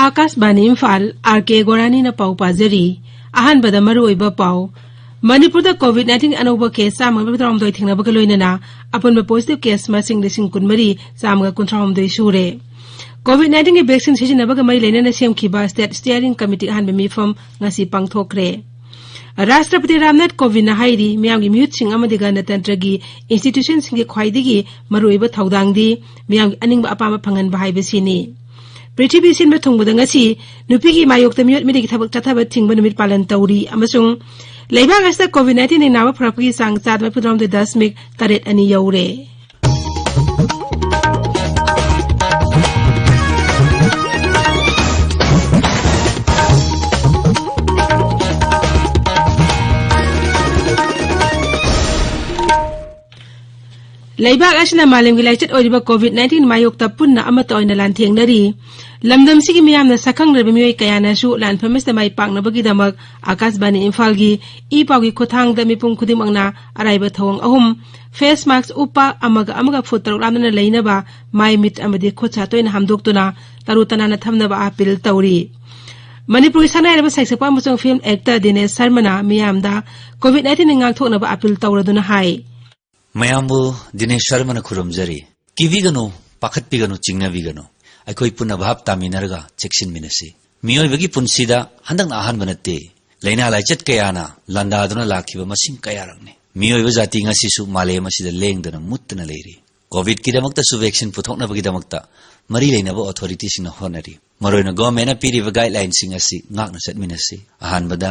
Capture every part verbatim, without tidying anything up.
ꯑꯥꯀꯥꯁꯕꯥꯅꯤ Imphal, R ꯀꯦ ꯒꯣꯔꯥꯅꯤꯅ ꯄꯥꯎ ꯄꯥꯖꯔꯤ꯫ ꯑꯍꯥꯟꯕꯗ ꯃꯔꯨꯑꯣꯏꯕ ꯄꯥꯎ꯫ ꯃꯅꯤꯄꯨꯔꯗ COVID nineteen ꯑꯅꯧꯕ case ꯆꯥꯝꯃꯒ ꯃꯔꯤꯐꯨꯇꯔꯥꯍꯨꯝꯗꯣꯏ ꯊꯦꯡꯅꯕꯒ ꯂꯣꯏꯅꯅ ꯑꯄꯨꯟꯕ positive case ꯃꯁꯤꯡ ꯂꯤꯁꯤꯡ ꯀꯨꯟꯃꯔꯤ ꯆꯥꯝꯃꯒ ꯀꯨꯟꯊ꯭ꯔꯥꯍꯨꯝꯗꯣꯏ ꯁꯨꯔꯦ꯫ COVID nineteenꯒꯤ vaccine ꯁꯤꯖꯤꯟꯅꯕꯒ ꯃꯔꯤ ꯂꯩꯅꯅ ꯁꯦꯝꯈꯤꯕ state steering committee ꯑꯍꯥꯟꯕ ꯃꯤꯐꯝ ꯉꯁꯤ ꯄꯥꯡꯊꯣꯛꯈ꯭ꯔꯦ꯫ ꯔꯥꯁꯇ꯭ꯔꯄꯇꯤ ꯔꯥꯝꯅꯥꯊ ꯀꯣꯕꯤꯟꯗꯅ ꯍꯥꯏꯔꯤ, ꯃꯤꯌꯥꯝꯒꯤ ꯃꯤꯍꯨꯠꯁꯤꯡ ꯑꯃꯗꯤ ꯒꯅꯇꯟꯇ꯭ꯔꯒꯤ institutionꯁꯤꯡꯒꯤ ꯈ꯭ꯋꯥꯏꯗꯒꯤ ꯃꯔꯨꯑꯣꯏꯕ ꯊꯧꯗꯥꯡꯗꯤ ꯃꯤꯌꯥꯝꯒꯤ ꯑꯅꯤꯡꯕ ꯑꯄꯥꯝꯕ ꯐꯪꯍꯟꯕ ꯍꯥꯏꯕꯁꯤꯅꯤ꯫ ꯄ꯭ꯔꯤꯊꯤꯕꯤ ꯁꯤꯟꯕ ꯊꯨꯡꯕꯗ ꯉꯁꯤ ꯅꯨꯄꯤꯒꯤ ꯃꯥꯌꯣꯛꯇ ꯃꯤꯑꯣꯠ ꯃꯤꯅꯩꯒꯤ ꯊꯕꯛ ꯆꯠꯊꯕ ꯊꯤꯡꯕ ꯅꯨꯃꯤꯠ ꯄꯥꯂꯟ ꯇꯧꯔꯤ ꯑꯃꯁꯨꯡ ꯂꯩꯕꯥꯛ ꯑꯁꯤꯗ COVID nineteen ꯅꯥꯕ ꯐꯔꯛꯄꯒꯤ ꯆꯥꯡ ꯆꯥꯗ ꯃꯔꯤꯐꯨꯇꯔꯥꯍꯨꯝꯗꯣꯏ ꯗꯁꯃꯤꯛ ꯇꯔꯦꯠ ꯑꯅꯤ ꯌꯧꯔꯦ꯫ ꯂꯩꯕꯥꯛ ꯑꯁꯤꯅ ꯃꯥꯂꯦꯝꯒꯤ ꯂꯥꯏꯆꯠ ꯑꯣꯏꯔꯤꯕ COVID nineteen ꯃꯥꯌꯣꯛꯇ ꯄꯨꯟꯅ ꯑꯃꯠꯇ ꯑꯣꯏꯅ ꯂꯥꯟꯊꯦꯡꯅꯔꯤ꯫ ꯂꯝꯗꯝꯁꯤꯒꯤ ꯃꯤꯌꯥꯝꯅ ꯁꯛꯈꯪꯅꯔꯕ ꯃꯤꯑꯣꯏ ꯀꯌꯥꯅꯁꯨ ꯂꯥꯟꯐꯝ ꯑꯁꯤꯗ ꯃꯥꯏ ꯄꯥꯛꯅꯕꯒꯤꯗꯃꯛ ꯑꯥꯀꯥꯁꯕꯥꯅꯤ ꯏꯝꯐꯥꯜꯒꯤ ꯏ ꯄꯥꯎꯒꯤ ꯈꯨꯠꯊꯥꯡꯗ ꯃꯤꯄꯨꯝ ꯈꯨꯗꯤꯡꯃꯛꯅ ꯑꯔꯥꯏꯕ ꯊꯧꯑꯣꯡ ꯑꯍꯨꯝ: face mask ꯎꯞꯄ, ꯑꯃꯒ ꯑꯃꯒ ꯐꯨꯠ ꯇꯔꯨꯛ ꯂꯥꯞꯅꯅ ꯂꯩꯅꯕ, ꯃꯥꯏ ꯃꯤꯠ ꯑꯃꯗꯤ ꯈꯨꯠ ꯁꯥ ꯇꯣꯏꯅ ꯍꯥꯝꯗꯣꯛꯇꯨꯅ ꯇꯔꯨ ꯇꯅꯥꯟꯅ ꯊꯝꯅꯕ ꯑꯥꯄꯤꯜ ꯇꯧꯔꯤ꯫ ꯃꯅꯤꯄꯨꯔꯒꯤ ꯁꯛꯅꯥꯏꯔꯕ ꯁꯩꯁꯛꯄ ꯑꯃꯁꯨꯡ film actor ꯗꯤꯅꯦꯁ ꯁꯔꯃꯅ ꯃꯤꯌꯥꯝꯗ COVID nineteenꯗꯒꯤ ꯉꯥꯛꯊꯣꯛꯅꯕ ꯑꯥꯄꯤꯜ ꯇꯧꯔꯗꯨꯅ ꯍꯥꯏ꯫ ꯃꯌꯥꯝꯕꯨ ꯗꯤꯅꯦꯁ ꯁꯔꯃꯅ ꯈꯨꯔꯨꯝꯖꯔꯤ꯫ ꯀꯤꯕꯤꯒꯅꯨ, ꯄꯥꯈꯠꯄꯤꯒꯅꯨ, ꯆꯤꯡꯅꯕꯤꯒꯅꯨ꯫ ꯑꯩꯈꯣꯏ ꯄꯨꯟꯅ ꯚꯥꯞ ꯇꯥꯃꯤꯟꯅꯔꯒ ꯆꯦꯛꯁꯤꯟꯃꯤꯟꯅꯁꯤ꯫ ꯃꯤꯑꯣꯏꯕꯒꯤ ꯄꯨꯟꯁꯤꯗ ꯍꯟꯗꯛꯅ ꯑꯍꯥꯟꯕ ꯅꯠꯇꯦ꯫ ꯂꯥꯏꯅꯥ ꯂꯥꯏꯆꯠ ꯀꯌꯥꯅ ꯂꯥꯟꯗꯥꯗꯨꯅ ꯂꯥꯛꯈꯤꯕ ꯃꯁꯤꯡ ꯀꯌꯥꯔꯛꯅꯤ꯫ ꯃꯤꯑꯣꯏꯕ ꯖꯥꯇꯤ ꯉꯁꯤꯁꯨ ꯃꯥꯂꯦꯝ ꯑꯁꯤꯗ ꯂꯦꯡꯗꯅ ꯃꯨꯠꯇꯅ ꯂꯩꯔꯤ꯫ COVIDꯀꯤꯗꯃꯛꯇꯁꯨ vaccine ꯄꯨꯊꯣꯛꯅꯕꯒꯤꯗꯃꯛꯇ ꯃꯔꯤ ꯂꯩꯅꯕ authorityꯁꯤꯡꯅ ꯍꯣꯠꯅꯔꯤ꯫ ꯃꯔꯨꯑꯣꯏꯅ governmentꯅ ꯄꯤꯔꯤꯕ guidelineꯁꯤꯡ ꯑꯁꯤ ꯉꯥꯛꯅ ꯆꯠꯃꯤꯟꯅꯁꯤ꯫ ꯑꯍꯥꯟꯕꯗ,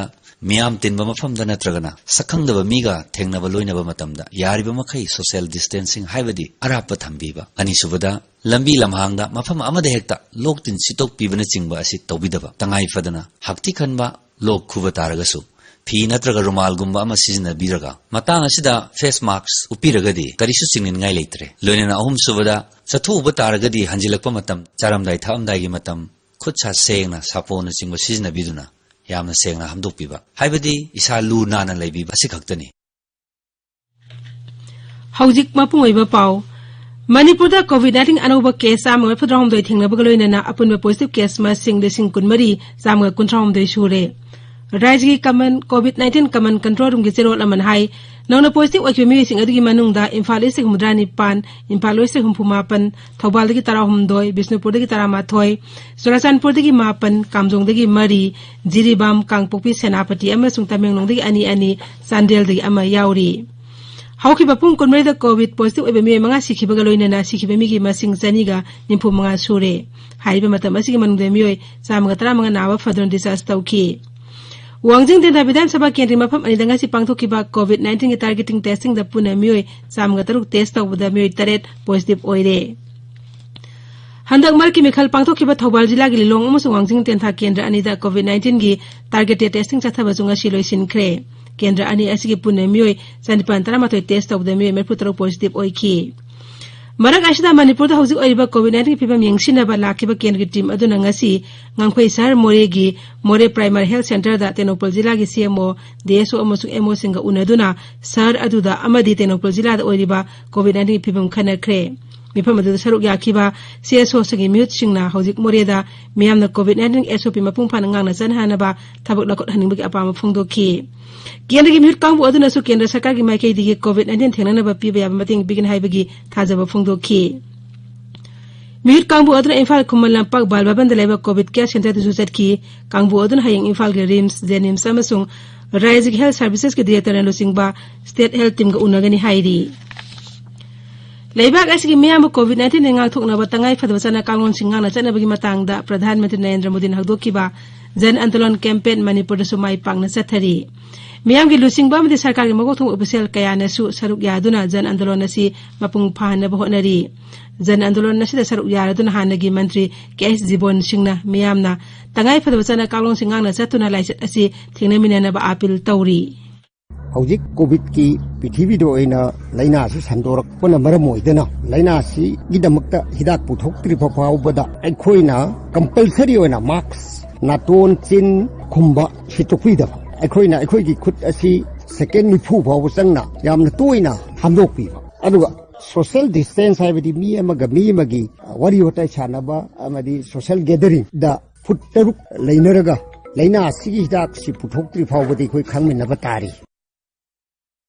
ꯃꯤꯌꯥꯝ ꯇꯤꯟꯕ ꯃꯐꯝꯗ ꯅꯠꯇ꯭ꯔꯒꯅ ꯁꯛꯈꯪꯗꯕ ꯃꯤꯒ ꯊꯦꯡꯅꯕ ꯂꯣꯏꯅꯕ ꯃꯇꯝꯗ ꯌꯥꯔꯤꯕ ꯃꯈꯩ social distancing, ꯍꯥꯏꯕꯗꯤ ꯑꯔꯥꯞꯄ ꯊꯝꯕꯤꯕ꯫ ꯑꯅꯤꯁꯨꯕꯗ, ꯂꯝꯕꯤ ꯂꯝꯍꯥꯡꯗ ꯃꯐꯝ ꯑꯃꯗ ꯍꯦꯛꯇ ꯂꯣꯛ ꯇꯤꯟ ꯁꯤꯠꯇꯣꯛꯄꯤꯕꯅꯆꯤꯡꯕ ꯑꯁꯤ ꯇꯧꯕꯤꯗꯕ꯫ ꯇꯉꯥꯏ ꯐꯗꯅ ꯍꯥꯛꯊꯤ ꯈꯟꯕ, ꯂꯣꯛ ꯈꯨꯕ ꯇꯥꯔꯒꯁꯨ ꯐꯤ ꯅꯠꯇ꯭ꯔꯒ ꯔꯨꯃꯥꯜꯒꯨꯝꯕ ꯑꯃ ꯁꯤꯖꯤꯟꯅꯕꯤꯔꯒ, ꯃꯇꯥꯡ ꯑꯁꯤꯗ face mask ꯎꯞꯄꯤꯔꯒꯗꯤ ꯀꯔꯤꯁꯨ ꯆꯤꯡꯅꯅꯤꯡꯉꯥꯏ ꯂꯩꯇ꯭ꯔꯦ꯫ ꯂꯣꯏꯅꯅ ꯑꯍꯨꯝꯁꯨꯕꯗ, ꯆꯠꯊꯣꯛꯎꯕ ꯇꯥꯔꯒꯗꯤ ꯍꯟꯖꯤꯜꯂꯛꯄ ꯃꯇꯝ, ꯆꯥꯔꯝꯗꯥꯏ ꯊꯛꯑꯝꯗꯥꯏꯒꯤ ꯃꯇꯝ, ꯈꯨꯠ ꯁꯥ ꯁꯦꯡꯅ ꯁꯥꯄꯣꯟꯅꯆꯤꯡꯕ ꯁꯤꯖꯤꯟꯅꯕꯤꯗꯨꯅ ꯌꯥꯝꯅ ꯁꯦꯡꯅ ꯍꯥꯝꯗꯣꯛꯄꯤꯕ, ꯍꯥꯏꯕꯗꯤ ꯏꯁꯥ ꯂꯨ ꯅꯥꯟꯅ ꯂꯩꯕꯤꯕ ꯑꯁꯤꯈꯛꯇꯅꯤ꯫ ꯍꯧꯖꯤꯛ ꯃꯄꯨꯡ ꯑꯣꯏꯕ ꯄꯥꯎ꯫ ꯃꯅꯤꯄꯨꯔꯗ COVID nineteen ꯑꯅꯧꯕ case ꯆꯥꯝꯃꯒ ꯃꯔꯤꯐꯨꯇꯔꯥꯍꯨꯝꯗꯣꯏ ꯊꯦꯡꯅꯕꯒ ꯂꯣꯏꯅꯅ ꯑꯄꯨꯟꯕ positive case ꯃꯁꯤꯡ ꯂꯤꯁꯤꯡ ꯀꯨꯟꯃꯔꯤ ꯆꯥꯝꯃꯒ ꯀꯨꯟꯊ꯭ꯔꯥꯍꯨꯝꯗꯣꯏ ꯁꯨꯔꯦ꯫ ꯔꯥꯖ꯭ꯌꯒꯤ ꯀꯃꯟ, COVID nineteen common control roomꯒꯤ ꯆꯦꯔꯣꯜ ꯑꯃꯅ ꯍꯥꯏ, ꯅꯧꯅ positive ꯑꯣꯏꯈꯤꯕ ꯃꯤꯑꯣꯏꯁꯤꯡ ꯑꯗꯨꯒꯤ ꯃꯅꯨꯡꯗ ꯏꯝꯐꯥꯜ ꯏꯁꯇꯒꯤ ꯍꯨꯝꯐꯨꯇꯔꯥ ꯅꯤꯄꯥꯟ, ꯏꯝꯐꯥꯜ ꯋꯦꯁꯇꯒꯤ ꯍꯨꯝꯐꯨ ꯃꯥꯄꯟ, ꯊꯧꯕꯥꯜꯗꯒꯤ ꯇꯔꯥꯍꯨꯝꯗꯣꯏ, ꯕꯤꯁꯅꯨꯄꯨꯔꯗꯒꯤ ꯇꯔꯥꯃꯥꯊꯣꯏ, ꯆꯨꯔꯥꯆꯥꯟꯄꯨꯔꯗꯒꯤ ꯃꯥꯄꯟ, ꯀꯥꯝꯖꯣꯡꯗꯒꯤ ꯃꯔꯤ, ꯖꯤꯔꯤꯕꯥꯝ, ꯀꯥꯡꯄꯣꯛꯄꯤ, ꯁꯦꯅꯥꯄꯇꯤ ꯑꯃꯁꯨꯡ ꯇꯃꯦꯡꯂꯣꯡꯗꯒꯤ ꯑꯅꯤ ꯑꯅꯤ, ꯆꯥꯟꯗꯦꯜꯗꯒꯤ ꯑꯃ ꯌꯥꯎꯔꯤ꯫ ꯍꯧꯈꯤꯕ ꯄꯨꯡ ꯀꯨꯟꯃꯔꯤꯗ COVID positive ꯑꯣꯏꯕ ꯃꯤꯑꯣꯏ ꯃꯉꯥ ꯁꯤꯈꯤꯕꯒ ꯂꯣꯏꯅꯅ ꯁꯤꯈꯤꯕ ꯃꯤꯒꯤ ꯃꯁꯤꯡ ꯆꯅꯤꯒ ꯅꯤꯐꯨ ꯃꯉꯥ ꯁꯨꯔꯦ꯫ ꯍꯥꯏꯔꯤꯕ ꯃꯇꯝ ꯑꯁꯤꯒꯤ ꯃꯅꯨꯡꯗ ꯃꯤꯑꯣꯏ ꯆꯥꯝꯃꯒ ꯇꯔꯥꯃꯉꯥ ꯅꯥꯕ ꯐꯗꯨꯅ discharge ꯇꯧꯈꯤ꯫ ꯋꯥꯡꯖꯤꯡ ꯇꯦꯟꯊꯥ ꯕꯤꯙꯥꯟ ꯁꯚꯥ ꯀꯦꯟꯗ꯭ꯔꯒꯤ ꯃꯐꯝ ꯑꯅꯤꯗ ꯉꯁꯤ ꯄꯥꯡꯊꯣꯛꯈꯤꯕ COVID nineteenꯒꯤ targeting testingꯗ ꯄꯨꯟꯅ ꯃꯤꯑꯣꯏ ꯆꯥꯝꯃꯒ ꯇꯔꯨꯛ test ꯇꯧꯕꯗ ꯃꯤꯑꯣꯏ ꯇꯔꯦꯠ positive ꯑꯣꯏꯔꯦ꯫ ꯍꯟꯗꯛ ꯃꯔꯛꯀꯤ ꯃꯤꯈꯜ ꯄꯥꯡꯊꯣꯛꯈꯤꯕ ꯊꯧꯕꯥꯜ ꯖꯤꯂꯥꯒꯤ ꯂꯤꯂꯣꯡ ꯑꯃꯁꯨꯡ ꯋꯥꯡꯖꯤꯡ ꯇꯦꯟꯊꯥ ꯀꯦꯟꯗ꯭ꯔ ꯑꯅꯤꯗ COVID nineteenꯒꯤ targeted testing ꯆꯠꯊꯕꯁꯨ ꯉꯁꯤ ꯂꯣꯏꯁꯤꯟꯈ꯭ꯔꯦ꯫ ꯀꯦꯟꯗ꯭ꯔ ꯑꯅꯤ ꯑꯁꯤꯒꯤ ꯄꯨꯟꯅ ꯃꯤꯑꯣꯏ ꯆꯅꯤꯄꯥꯟ ꯇꯔꯥꯃꯥꯊꯣꯏ test ꯇꯧꯕꯗ ꯃꯤꯑꯣꯏ ꯃꯔꯤꯐꯨ ꯇꯔꯨꯛ positive ꯑꯣꯏꯈꯤ꯫ ꯃꯔꯛ ꯑꯁꯤꯗ ꯃꯅꯤꯄꯨꯔꯗ ꯍꯧꯖꯤꯛ ꯑꯣꯏꯔꯤꯕ COVID nineteenꯒꯤ ꯐꯤꯕꯝ ꯌꯦꯡꯁꯤꯟꯅꯕ ꯂꯥꯛꯈꯤꯕ ꯀꯦꯟꯗ꯭ꯔꯒꯤ team ꯑꯗꯨꯅ ꯉꯁꯤ ꯉꯥꯡꯈꯣꯏ ꯁꯍꯔ ꯃꯣꯔꯦꯒꯤ ꯃꯣꯔꯦ Primary Health Centreꯗ ꯇꯦꯡꯅꯧꯄꯜ ꯖꯤꯂꯥꯒꯤ CMO, DSO ꯑꯃꯁꯨꯡ MOꯁꯤꯡꯒ ꯎꯅꯗꯨꯅ ꯁꯍꯔ ꯑꯗꯨꯗ ꯑꯃꯗꯤ ꯇꯦꯡꯅꯧꯄꯜ ꯖꯤꯂꯥꯗ ꯑꯣꯏꯔꯤꯕ COVID nineteenꯒꯤ ꯐꯤꯕꯝ ꯈꯟꯅꯈ꯭ꯔꯦ꯫ ꯃꯤꯐꯝ ꯑꯗꯨꯗ ꯁꯔꯨꯛ ꯌꯥꯈꯤꯕ CSOꯁꯤꯡꯒꯤ ꯃꯤꯍꯨꯠꯁꯤꯡꯅ ꯍꯧꯖꯤꯛ ꯃꯣꯔꯦꯗ ꯃꯤꯌꯥꯝꯅ COVID nineteen SOP ꯃꯄꯨꯡ ꯐꯥꯅ ꯉꯥꯛꯅ ꯆꯠꯅꯍꯟꯅꯕ ꯊꯕꯛ ꯂꯧꯈꯠꯍꯟꯅꯤꯡꯕꯒꯤ ꯑꯄꯥꯝꯕ ꯐꯣꯡꯗꯣꯛꯈꯤ꯫ ꯀꯦꯟꯗ꯭ꯔꯒꯤ ꯃꯤꯍꯨꯠ ꯀꯥꯡꯕꯨ ꯑꯗꯨꯅꯁꯨ ꯀꯦꯟꯗ꯭ꯔ ꯁꯔꯀꯥꯔꯒꯤ ꯃꯥꯏꯀꯩꯗꯒꯤ COVID nineteen ꯊꯦꯡꯅꯅꯕ ꯄꯤꯕ ꯌꯥꯕ ꯃꯇꯦꯡ ꯄꯤꯒꯅꯤ ꯍꯥꯏꯕꯒꯤ ꯊꯥꯖꯕ ꯐꯣꯡꯗꯣꯛꯈꯤ꯫ ꯃꯤꯍꯨꯠ ꯀꯥꯡꯕꯨ ꯑꯗꯨꯅ ꯏꯝꯐꯥꯜ ꯈꯨꯃꯟ ꯂꯝꯄꯥꯛ ꯕꯥꯜ ꯚꯕꯟꯗ ꯂꯩꯕ COVID care centreꯗꯁꯨ ꯆꯠꯈꯤ꯫ ꯀꯥꯡꯕꯨ ꯑꯗꯨꯅ ꯍꯌꯦꯡ ꯏꯝꯐꯥꯜꯒꯤ RIMS, JNIMS ꯑꯃꯁꯨꯡ ꯔꯥꯖ꯭ꯌꯒꯤ Health Servicesꯀꯤ Directorꯅ ꯂꯨꯆꯤꯡꯕ State Health Teamꯒ ꯎꯅꯒꯅꯤ ꯍꯥꯏꯔꯤ꯫ ꯂꯩꯕꯥꯛ ꯑꯁꯤꯒꯤ ꯃꯤꯌꯥꯝꯕꯨ COVID nineteenꯗꯒꯤ ꯉꯥꯛꯊꯣꯛꯅꯕ ꯇꯉꯥꯏ ꯐꯗꯕ ꯆꯠꯅ ꯀꯥꯡꯂꯣꯟꯁꯤꯡ ꯉꯥꯛꯅ ꯆꯠꯅꯕꯒꯤ ꯃꯇꯥꯡꯗ ꯄ꯭ꯔꯙꯥꯟ ꯃꯟꯇ꯭ꯔꯤ ꯅꯔꯦꯟꯗ꯭ꯔ ꯃꯣꯗꯤꯅ ꯍꯧꯗꯣꯛꯈꯤꯕ ꯖꯟ ꯑꯟꯗꯣꯂꯟ campaign ꯃꯅꯤꯄꯨꯔꯗꯁꯨ ꯃꯥꯏ ꯄꯥꯛꯅ ꯆꯠꯊꯔꯤ꯫ ꯃꯤꯌꯥꯝꯒꯤ ꯂꯨꯆꯤꯡꯕ ꯑꯃꯗꯤ ꯁꯔꯀꯥꯔꯒꯤ ꯃꯀꯣꯛ ꯊꯣꯡꯕ official ꯀꯌꯥꯅꯁꯨ ꯁꯔꯨꯛ ꯌꯥꯗꯨꯅ ꯖꯟ ꯑꯟꯗꯣꯂꯟ ꯑꯁꯤ ꯃꯄꯨꯡ ꯐꯥꯍꯟꯅꯕ ꯍꯣꯠꯅꯔꯤ꯫ ꯖꯟ ꯑꯟꯗꯣꯂꯟ ꯑꯁꯤꯗ ꯁꯔꯨꯛ ꯌꯥꯔꯗꯨꯅ ꯍꯥꯟꯅꯒꯤ ꯃꯟꯇ꯭ꯔꯤ ꯀꯦ ꯑꯦꯁ ꯖꯤꯕꯣꯟ ꯁꯤꯡꯅ ꯃꯤꯌꯥꯝꯅ ꯇꯉꯥꯏ ꯐꯗꯕ ꯆꯠꯅ ꯀꯥꯡꯂꯣꯟꯁꯤꯡ ꯉꯥꯛꯅ ꯆꯠꯇꯨꯅ ꯂꯥꯏꯆꯠ ꯑꯁꯤ ꯊꯦꯡꯅꯃꯤꯟꯅꯅꯕ ꯑꯥꯄꯤꯜ ꯇꯧꯔꯤ꯫ ꯍꯧꯖꯤꯛ COVIDꯀꯤ ꯄ꯭ꯔꯤꯊꯤꯕꯤꯗ ꯑꯣꯏꯅ ꯂꯥꯏꯅꯥꯁꯤ ꯁꯟꯗꯣꯔꯛꯄꯅ ꯃꯔꯝ ꯑꯣꯏꯗꯨꯅ ꯂꯥꯏꯅꯥꯁꯤꯒꯤꯗꯃꯛꯇ ꯍꯤꯗꯥꯛ ꯄꯨꯊꯣꯛꯇ꯭ꯔꯤꯕ ꯐꯥꯎꯕꯗ ꯑꯩꯈꯣꯏꯅ compulsory ꯑꯣꯏꯅ mask, ꯅꯥꯇꯣꯟ, ꯆꯤꯟ ꯈꯨꯝꯕ ꯁꯤ ꯇꯨꯞꯄꯤꯗꯕ, ꯑꯩꯈꯣꯏꯅ ꯑꯩꯈꯣꯏꯒꯤ ꯈꯨꯠ ꯑꯁꯤ second ꯅꯤꯐꯨ ꯐꯥꯎꯕ ꯆꯪꯅ ꯌꯥꯝꯅ ꯇꯣꯏꯅ ꯍꯥꯝꯗꯣꯛꯄꯤꯕ, ꯑꯗꯨꯒ ꯁꯣꯁꯦꯜ ꯗꯤꯁꯇꯦꯟꯁ ꯍꯥꯏꯕꯗꯤ ꯃꯤ ꯑꯃꯒ ꯃꯤ ꯑꯃꯒꯤ ꯋꯥꯔꯤ ꯋꯥꯇꯥꯏ ꯁꯥꯟꯅꯕ ꯑꯃꯗꯤ ꯁꯣꯁꯦꯜ ꯒꯦꯗꯔꯤꯡꯗ ꯐꯨꯠ ꯇꯔꯨꯛ ꯂꯩꯅꯔꯒ ꯂꯥꯏꯅꯥ ꯑꯁꯤꯒꯤ ꯍꯤꯗꯥꯛꯁꯤ ꯄꯨꯊꯣꯛꯇ꯭ꯔꯤ ꯐꯥꯎꯕꯗꯤ ꯑꯩꯈꯣꯏ ꯈꯪꯃꯤꯟꯅꯕ ꯇꯥꯔꯤ꯫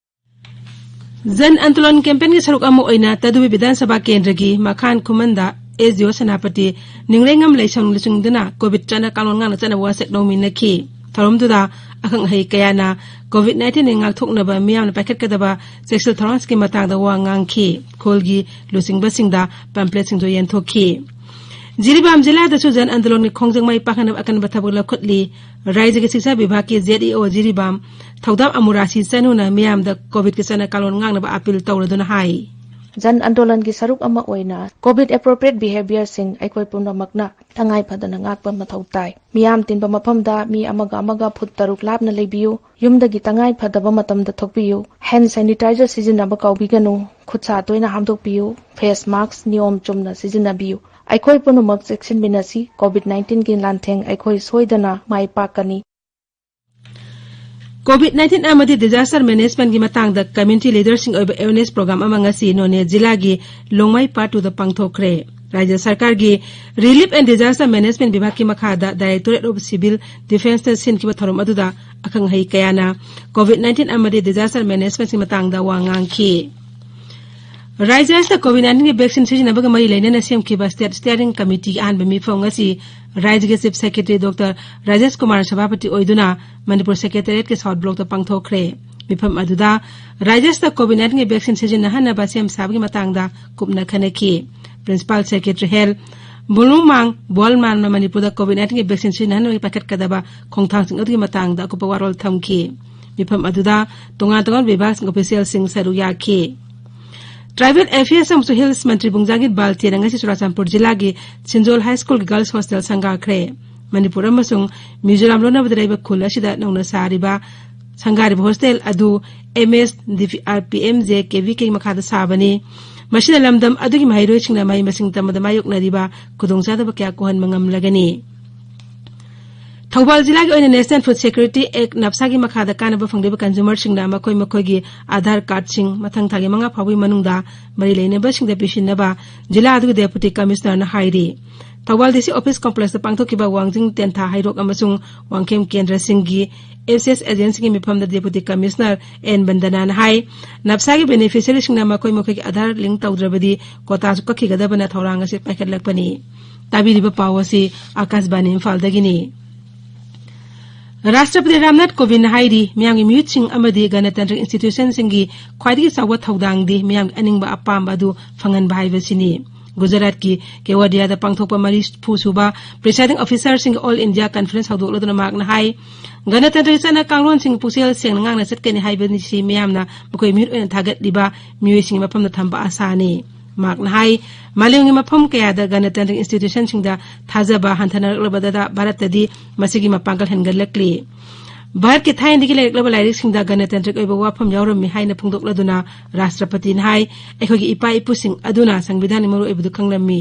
ꯖꯟ ꯑꯟꯗꯣꯂꯟ ꯀꯦꯝꯄꯦꯟꯒꯤ ꯁꯔꯨꯛ ꯑꯃ ꯑꯣꯏꯅ ꯇꯗꯨꯕꯤ ꯕꯤꯙꯥꯟ ꯁꯚꯥ ꯀꯦꯟꯗ꯭ꯔꯒꯤ ꯃꯈꯥꯟ ꯈꯨꯃꯟꯗ ꯑꯦꯁ ꯗꯤ ꯑꯣ ꯁꯦꯅꯥꯄꯇꯤ ꯅꯤꯡꯔꯦꯡꯉꯝ ꯂꯩꯁꯝ ꯂꯨꯆꯤꯡꯗꯨꯅ ꯀꯣꯚꯤꯗ ꯆꯠꯅ ꯀꯥꯡꯂꯣꯟ ꯉꯥꯛꯅ ꯆꯠꯅꯕ ꯋꯥꯁꯛ ꯂꯧꯃꯤꯟꯅꯈꯤ꯫ ꯊꯧꯔꯝꯗꯨꯗ ꯑꯈꯪ ꯑꯍꯩ ꯀꯌꯥꯅ ꯀꯣꯚꯤꯗ ꯅꯥꯏꯟꯇꯤꯟꯗꯒꯤ ꯉꯥꯛꯊꯣꯛꯅꯕ ꯃꯤꯌꯥꯝꯅ ꯄꯥꯏꯈꯠꯀꯗꯕ ꯆꯦꯛꯁꯤꯜ ꯊꯧꯔꯥꯡꯁꯤꯡꯒꯤ ꯃꯇꯥꯡꯗ ꯋꯥ ꯉꯥꯡꯈꯤ꯫ ꯈꯨꯜꯒꯤ ꯂꯨꯆꯤꯡꯕꯁꯤꯡꯗ ꯄꯝꯐ꯭ꯂꯦꯠꯁꯤꯡꯁꯨ ꯌꯦꯟꯊꯣꯛꯈꯤ꯫ ꯖꯤꯔꯤꯕꯥꯝ ꯖꯤꯂꯥꯗꯁꯨ ꯖꯟ ꯑꯟꯗꯣꯂꯟꯒꯤ ꯈꯣꯡꯖꯪ ꯃꯥꯏ ꯄꯥꯛꯍꯟꯅꯕ ꯑꯀꯟꯕ ꯊꯕꯛ ꯂꯧꯈꯠꯂꯤ꯫ ꯔꯥꯏꯖ꯭ꯌꯒꯤ ꯁꯤꯛꯁꯥ ꯕꯤꯚꯥꯒꯀꯤ ꯖꯦꯠ ꯏ ꯑꯣ ꯖꯤꯔꯤꯕꯥꯝ ꯊꯧꯗꯥꯝ ꯑꯃꯨꯔꯥꯁꯤ ꯆꯅꯨꯅ ꯃꯤꯌꯥꯝꯗ ꯀꯣꯚꯤꯗꯀꯤ ꯆꯠꯅ ꯀꯥꯡꯂꯣꯟ ꯉꯥꯛꯅꯕ ꯑꯄꯤꯜ ꯇꯧꯔꯗꯨꯅ ꯍꯥꯏ꯫ ꯖꯟ ꯑꯟꯗꯣꯂꯟꯒꯤ ꯁꯔꯨꯛ ꯑꯃ ꯑꯣꯏꯅ ꯀꯣꯚꯤꯗ ꯑꯦꯄ꯭ꯔꯣꯄ꯭ꯔꯤꯌꯦꯠ ꯕꯤꯍꯦꯕꯤꯌꯔꯁꯤꯡ ꯑꯩꯈꯣꯏ ꯄꯨꯝꯅꯃꯛꯅ ꯇꯉꯥꯏ ꯐꯗꯅ ꯉꯥꯛꯄ ꯃꯊꯧ ꯇꯥꯏ꯫ ꯃꯤꯌꯥꯝ ꯇꯤꯟꯕ ꯃꯐꯝꯗ ꯃꯤ ꯑꯃꯒ ꯑꯃꯒ ꯐꯨꯠ ꯇꯔꯨꯛ ꯂꯥꯞꯅ ꯂꯩꯕꯤꯌꯨ꯫ ꯌꯨꯝꯗꯒꯤ ꯇꯉꯥꯏ ꯐꯗꯕ ꯃꯇꯝꯗ ꯊꯣꯛꯄꯤꯌꯨ꯫ ꯍꯦꯟ ꯁꯦꯅꯤꯇꯥꯏꯖꯔ ꯁꯤꯖꯤꯟꯅꯕ ꯀꯥꯎꯕꯤꯒꯅꯨ꯫ ꯈꯨꯠꯁꯥ ꯇꯣꯏꯅ ꯍꯥꯝꯗꯣꯛꯄꯤꯌꯨ꯫ ꯐꯦꯁ ꯃꯥꯁ꯭ꯛ ꯅꯤꯌꯣꯝ ꯆꯨꯝꯅ ꯁꯤꯖꯤꯟꯅꯕꯤꯌꯨ꯫ ꯑꯩꯈꯣꯏ ꯄꯨꯝꯅꯃꯛ ꯆꯦꯛꯁꯤꯟꯃꯤꯟꯅꯁꯤ꯫ ꯀꯣꯚꯤꯗ ꯅꯥꯏꯟꯇꯤꯟꯒꯤ ꯂꯥꯟꯊꯦꯡ ꯑꯩꯈꯣꯏ ꯁꯣꯏꯗꯅ ꯃꯥꯏ ꯄꯥꯛꯀꯅꯤ꯫ ꯀꯣꯚꯤꯗ ꯅꯥꯏꯟꯇꯤꯟ ꯑꯃꯗꯤ ꯗꯤꯖꯥꯁꯇꯔ ꯃꯦꯅꯦꯖꯃꯦꯟꯠꯀꯤ ꯃꯇꯥꯡꯗ ꯀꯝꯃ꯭ꯌꯨꯅꯤꯇꯤ ꯂꯤꯗꯔꯁꯤꯡ ꯑꯣꯏꯕ ꯑꯦꯋꯦꯔꯅꯦꯁ ꯄ꯭ꯔꯣꯒ꯭ꯔꯥꯝ ꯑꯃ ꯉꯁꯤ ꯅꯣꯅꯦ ꯖꯤꯂꯥꯒꯤ ꯂꯣꯡꯃꯩ ꯄꯥꯔꯠ ꯇꯨꯗ ꯄꯥꯡꯊꯣꯛꯈ꯭ꯔꯦ꯫ ꯔꯥꯖ꯭ꯌ ꯁꯔꯀꯥꯔꯒꯤ ꯔꯤꯂꯤꯐ ꯑꯦꯟ ꯗꯤꯖꯥꯁꯇꯔ ꯃꯦꯅꯦꯖꯃꯦꯟꯠ ꯕꯤꯚꯥꯒꯀꯤ ꯃꯈꯥꯗ ꯗꯥꯏꯔꯦꯛꯇꯣꯔꯦꯠ ꯑꯣꯐ ꯁꯤꯚꯤꯜ ꯗꯤꯐꯦꯟꯁꯅ ꯁꯤꯟꯈꯤꯕ ꯊꯧꯔꯝ ꯑꯗꯨꯗ ꯑꯈꯪ ꯑꯍꯩ ꯀꯌꯥꯅ ꯀꯣꯚꯤꯗ ꯅꯥꯏꯟꯇꯤꯟ ꯑꯃꯗꯤ ꯗꯤꯖꯥꯁꯇꯔ ꯃꯦꯅꯦꯖꯃꯦꯟꯠꯀꯤ ꯃꯇꯥꯡꯗ ꯋꯥ ꯉꯥꯡꯈꯤ꯫ ꯔꯥꯖ꯭ꯌ ꯑꯁꯤꯗ ꯀꯣꯚꯤꯗ ꯅꯥꯏꯟꯇꯤꯟꯒꯤ ꯚꯦꯛꯁꯤꯟ ꯁꯤꯖꯤꯟꯅꯕꯒ ꯃꯔꯤ ꯂꯩꯅꯅ ꯁꯦꯝꯈꯤꯕ ꯁ꯭ꯇꯦꯠ ꯁ꯭ꯇꯤꯌꯥꯔꯤꯡ ꯀꯃꯤꯇꯤꯒꯤ ꯑꯍꯥꯟꯕ ꯃꯤꯐꯝ ꯉꯁꯤ ꯔꯥꯖ꯭ꯌꯒꯤ chief secretary doctor Rajesh Kumar ꯁꯚꯥꯄꯇꯤ ꯑꯣꯏꯗꯨꯅ ꯃꯅꯤꯄꯨꯔ ꯁꯦꯀ꯭ꯔꯦꯇꯔꯤꯌꯦꯠꯀꯤ ꯁꯥꯎꯠ ꯕ꯭ꯂꯣꯛꯇ ꯄꯥꯡꯊꯣꯛꯈ꯭ꯔꯦ꯫ ꯃꯤꯐꯝ ꯑꯗꯨꯗ ꯔꯥꯖ꯭ꯌ ꯑꯁꯤꯗ ꯀꯣꯚꯤꯗ ꯅꯥꯏꯟꯇꯤꯟꯒꯤ ꯚꯦꯛꯁꯤꯟ ꯁꯤꯖꯤꯟꯅꯍꯟꯅꯕ ꯁꯦꯝ ꯁꯥꯕꯒꯤ ꯃꯇꯥꯡꯗ ꯀꯨꯞꯅ ꯈꯟꯅꯈꯤ꯫ ꯄ꯭ꯔꯤꯟꯁꯤꯄꯥꯜ ꯁꯦꯀ꯭ꯔꯦꯇꯔꯤ ꯍꯦꯜꯊ ꯕꯨꯂꯨꯃꯥꯡ ꯕꯣꯜꯃꯥꯟꯅ ꯃꯅꯤꯄꯨꯔꯗ ꯀꯣꯚꯤꯗ ꯅꯥꯏꯟꯇꯤꯟꯒꯤ ꯚꯦꯛꯁꯤꯟ ꯁꯤꯖꯤꯟꯅꯍꯟꯅꯕꯒꯤ ꯄꯥꯏꯈꯠꯀꯗꯕ ꯈꯣꯡꯊꯥꯡꯁꯤꯡ ꯑꯗꯨꯒꯤ ꯃꯇꯥꯡꯗ ꯑꯀꯨꯞꯄ ꯋꯥꯔꯣꯜ ꯊꯝꯈꯤ꯫ ꯃꯤꯐꯝ ꯑꯗꯨꯗ ꯇꯣꯉꯥꯟ ꯇꯣꯉꯥꯟꯕ ꯕꯤꯚꯥꯒꯁꯤꯡ ꯑꯣꯐꯤꯁꯤꯌꯦꯜꯁꯤꯡ ꯁꯔꯨꯛ ꯌꯥꯈꯤ꯫ ꯇ꯭ꯔꯥꯏꯕꯦꯜ ꯑꯦꯐꯤꯌꯔꯁ ꯑꯃꯁꯨꯡ ꯍꯤꯜꯁ ꯃꯟꯇ꯭ꯔꯤ ꯕꯨꯡꯖꯥꯒꯤꯠ ꯕꯥꯜꯇꯦꯅ ꯉꯁꯤ ꯆꯨꯔꯥꯆꯥꯟꯄꯨꯔ ꯖꯤꯂꯥꯒꯤ ꯁꯤꯟꯖꯣꯜ ꯍꯥꯏ ꯁ꯭ꯀꯨꯜꯒꯤ ꯒꯔꯜꯁ ꯍꯣꯁꯇꯦꯜ ꯁꯪꯒꯥꯈ꯭ꯔꯦ꯫ ꯃꯅꯤꯄꯨꯔ ꯑꯃꯁꯨꯡ ꯃꯤꯖꯣꯔꯥꯝ ꯂꯣꯟꯅꯕꯗ ꯂꯩꯕ ꯈꯨꯜ ꯑꯁꯤꯗ ꯅꯧꯅ ꯁꯥꯔꯤꯕ ꯁꯪꯒꯥꯔꯤꯕ ꯍꯣꯁꯇꯦꯜ ꯑꯗꯨ M S D P R P M J K V ꯀꯦꯒꯤ ꯃꯈꯥꯗ ꯁꯥꯕꯅꯤ꯫ ꯃꯁꯤꯅ ꯂꯝꯗꯝ ꯑꯗꯨꯒꯤ ꯃꯍꯩꯔꯣꯏꯁꯤꯡꯅ ꯃꯍꯩ ꯃꯁꯤꯡ ꯇꯝꯕꯗ ꯃꯥꯌꯣꯛꯅꯔꯤꯕ ꯈꯨꯗꯣꯡꯆꯥꯗꯕ ꯀꯌꯥ ꯀꯣꯛꯍꯟꯕ ꯉꯝꯂꯒꯅꯤ꯫ ꯊꯧꯕꯥꯜ ꯖꯤꯂꯥꯒꯤ ꯑꯣꯏꯅ National Food Security Act, ꯅꯞꯁꯥꯒꯤ ꯃꯈꯥꯗ ꯀꯥꯟꯅꯕ ꯐꯪꯂꯤꯕ consumerꯁꯤꯡꯅ ꯃꯈꯣꯏ ꯃꯈꯣꯏꯒꯤ ꯑꯥꯙꯥꯔ ꯀꯥꯔꯗꯁꯤꯡ ꯃꯊꯪ ꯊꯥꯒꯤ ꯃꯉꯥ ꯐꯥꯎꯕꯒꯤ ꯃꯅꯨꯡꯗ ꯃꯔꯤ ꯂꯩꯅꯕꯁꯤꯡꯗ ꯄꯤꯁꯤꯟꯅꯕ ꯖꯤꯂꯥ ꯑꯗꯨꯒꯤ Deputy Commissionerꯅ ꯍꯥꯏꯔꯤ꯫ ꯊꯧꯕꯥꯜ DC office complexꯇ ꯄꯥꯡꯊꯣꯛꯈꯤꯕ ꯋꯥꯡꯖꯤꯡ ꯇꯦꯟꯊꯥ ꯍꯩꯔꯣꯛ ꯑꯃꯁꯨꯡ Wangkhem ꯀꯦꯟꯗ꯭ꯔꯁꯤꯡꯒꯤ MCS agentꯁꯤꯡꯒꯤ ꯃꯤꯐꯝꯗ Deputy Commissioner N ꯕꯟꯗꯅꯥꯅ ꯍꯥꯏ, ꯅꯞꯁꯥꯒꯤ beneficiaryꯁꯤꯡꯅ ꯃꯈꯣꯏ ꯃꯈꯣꯏꯒꯤ ꯑꯥꯙꯥꯔ link ꯇꯧꯗ꯭ꯔꯕꯗꯤ ꯀꯣꯇꯥꯁꯨ ꯀꯛꯈꯤꯒꯗꯕꯅ ꯊꯧꯔꯥꯡ ꯑꯁꯤ ꯄꯥꯏꯈꯠꯂꯛꯄꯅꯤ꯫ ꯇꯥꯕꯤꯔꯤꯕ ꯄꯥꯎ ꯑꯁꯤ ꯑꯥꯀꯥꯁꯕꯥꯅꯤ ꯏꯝꯐꯥꯜꯗꯒꯤꯅꯤ꯫ ꯔꯥꯁꯇ꯭ꯔꯄꯇꯤ ꯔꯥꯝꯅꯥꯊ ꯀꯣꯕꯤꯟꯗ ꯍꯥꯏꯔꯤ, ꯃꯤꯌꯥꯝꯒꯤ ꯃꯤꯍꯨꯠꯁꯤꯡ ꯑꯃꯗꯤ ꯒꯅꯇꯟꯇ꯭ꯔ institutionꯁꯤꯡꯒꯤ ꯈ꯭ꯋꯥꯏꯗꯒꯤ ꯆꯥꯎꯕ ꯊꯧꯗꯥꯡꯗꯤ ꯃꯤꯌꯥꯝꯒꯤ ꯑꯅꯤꯡꯕ ꯑꯄꯥꯝꯕ ꯑꯗꯨ ꯐꯪꯍꯟꯕ ꯍꯥꯏꯕꯁꯤꯅꯤ꯫ ꯒꯨꯖꯔꯥꯠꯀꯤ ꯀꯦꯋꯥꯗꯤꯌꯥꯗ ꯄꯥꯡꯊꯣꯛꯄ ꯃꯔꯤꯐꯨ ꯁꯨꯕ Presiding Officerꯁꯤꯡꯒꯤ All India Conference ꯍꯧꯗꯣꯛꯂꯗꯨꯅ ꯃꯍꯥꯛꯅ ꯍꯥꯏ, ꯒꯅꯇꯟꯇ꯭ꯔꯒꯤ ꯆꯠꯅ ꯀꯥꯡꯂꯣꯟꯁꯤꯡ ꯄꯨꯛꯆꯦꯜ ꯁꯦꯡꯅ ꯉꯥꯛꯅ ꯆꯠꯀꯅꯤ ꯍꯥꯏꯕꯁꯤ ꯃꯤꯌꯥꯝꯅ ꯃꯈꯣꯏ ꯃꯤꯍꯨꯠ ꯑꯣꯏꯅ ꯊꯥꯒꯠꯂꯤꯕ ꯃꯤꯑꯣꯏꯁꯤꯡꯒꯤ ꯃꯐꯝꯗ ꯊꯝꯕ ꯑꯁꯥꯅꯤ꯫ ꯃꯍꯥꯛꯅ ꯍꯥꯏ, ꯃꯥꯂꯦꯝꯒꯤ ꯃꯐꯝ ꯀꯌꯥꯗ ꯒꯅꯇꯟꯇ꯭ꯔꯒꯤ institutionꯁꯤꯡꯗ ꯊꯥꯖꯕ ꯍꯟꯊꯅꯔꯛꯂꯕꯗ ꯚꯥꯔꯠꯇꯗꯤ ꯃꯁꯤꯒꯤ ꯃꯄꯥꯡꯒꯜ ꯍꯦꯟꯒꯠꯂꯛꯂꯤ꯫ ꯚꯥꯔꯠꯀꯤ ꯊꯥꯏꯅꯗꯒꯤ ꯂꯩꯔꯛꯂꯕ ꯂꯥꯏꯔꯤꯛꯁꯤꯡꯗ ꯒꯅꯇꯟꯇ꯭ꯔꯒꯤ ꯑꯣꯏꯕ ꯋꯥꯐꯝ ꯌꯥꯎꯔꯝꯃꯤ ꯍꯥꯏꯅ ꯐꯣꯡꯗꯣꯛꯂꯗꯨꯅ ꯔꯥꯁꯇ꯭ꯔꯄꯇꯤꯅ ꯍꯥꯏ, ꯑꯩꯈꯣꯏꯒꯤ ꯏꯄꯥ ꯏꯄꯨꯁꯤꯡ ꯑꯗꯨꯅ ꯁꯪꯕꯤꯙꯥꯟꯒꯤ ꯃꯔꯨꯑꯣꯏꯕꯗꯨ ꯈꯪꯂꯝꯃꯤ꯫